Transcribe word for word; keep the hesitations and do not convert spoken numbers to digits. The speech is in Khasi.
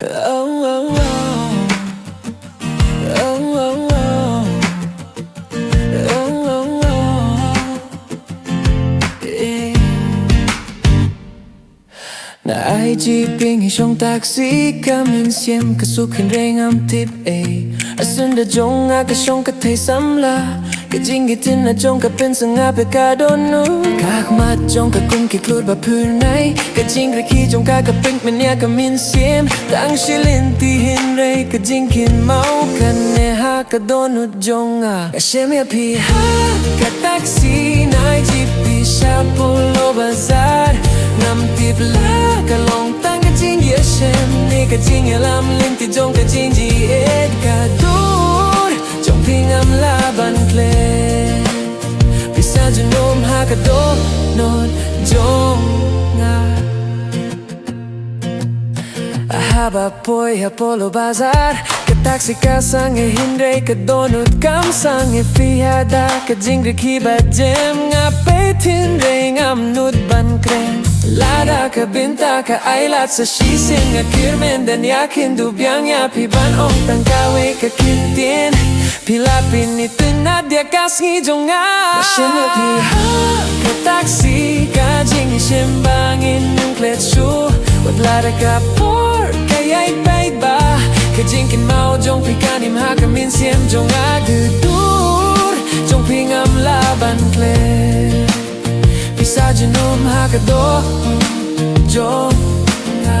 Oh, oh, oh. Oh, oh, oh. Oh, oh, oh. Eh. Na ai ji ping i shong taxi ka mynsiem ka suk hynrei ngam tip ei. A senda jong nga ka shong ka thei samla. Ka jingïatin na jong ka pynsngap ïa ka dohnud. Ka khmat jong ka kum ki klur ba phyrnai. Ka jingrekti jong ka ka pynmynnia ka mynsiem. Tang shi lynti hynrei ka jingkynmaw ka neh ha ka dohnud jong nga. Nga shem ïa phi ha ka taxi, na ai ji phi sha Polo Bazar. Ngam tip la ka long tang ka jingïashem ne ka jingïalam lynti jong ka jingjied ka dur jong phi ngam lah ban klet. Pisa junom ha ka dohnud jong nga. Haba poi ha Polo Bazar, ka taxi ka sangeh hynrei ka dohnud kam sangeh. Phi hada ka jingrekti ba jem, nga peit hynrei ngam nud ban kren. Lada ka bynta ka ailad sa shisien, nga kyrmen da ïa kynduh biang ïa phi ban ong tang kawei ka ktien. Phi la pynithuh na diah ka sngi jong nga. Nga shem ïa phi ha ka taxi, ka jingshem ba ngin ym klet shuh. Wat lada ka por ka ïai peit bha, ka jingkynmaw jong phi kan im ha ka mynsiem jong nga. Ka dur jong phi ngam lah ban klet. Pisa junom ha ka dohnud jong nga.